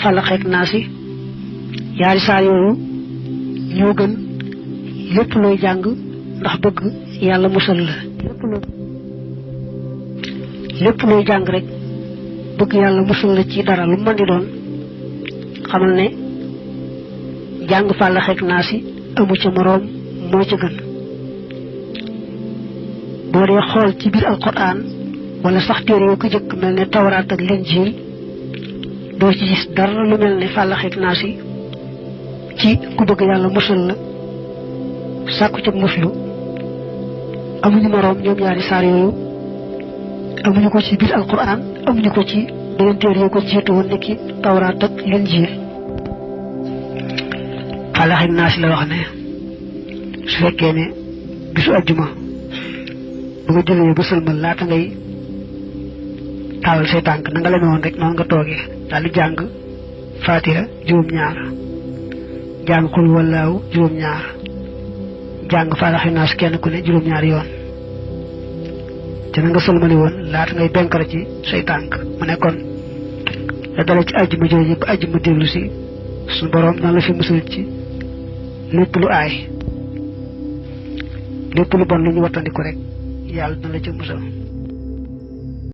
Falaq ak Naas yaari saar yooyu ñoo gën lépp looy jàng ndax bëgg yàlla musal la lépp looy jàng rek bëgg yàlla musal la ci dara lu mën di doon xamal ne jàng Falaq ak Naas amu ca moroom moo ca gën boo dee xool ci biir alquran wala sax téere yoo ko jëkk mel ne tawraat ak linjiil doo ci gis dara lu mel ne Falaq ak Naas ci ku bëgg yàlla musal la sàkku ca muslu amuñu moroom ñoom ñaari saar yooyu amuñu ko ci biir alquran amuñu ko ci beneen téere yoo ko jiitu woon nekki tawraat ak linjiil Falaq ak Naas la wax ne su fekkee ne bisu àjjuma bu nga jullee ba sëlmal laata ngay tàllal say tànk na nga leme woon rek noonu nga toogee daal di jàng Faatiha juróom-ñaar jàng Qul Huwallaahu juróom-ñaar jàng Falaq ak Naas kenn ku ne juróom-ñaar yoon te na nga sëlmali woon laata ngay benkara ci say tànk mu ne kon la dale ci àjjuma jooju ba àjjuma dellu si suñu boroom dana la fi musal ci lépp lu aay lépp lu bon lu ñu wattandiku rek yàlla dina la ca musal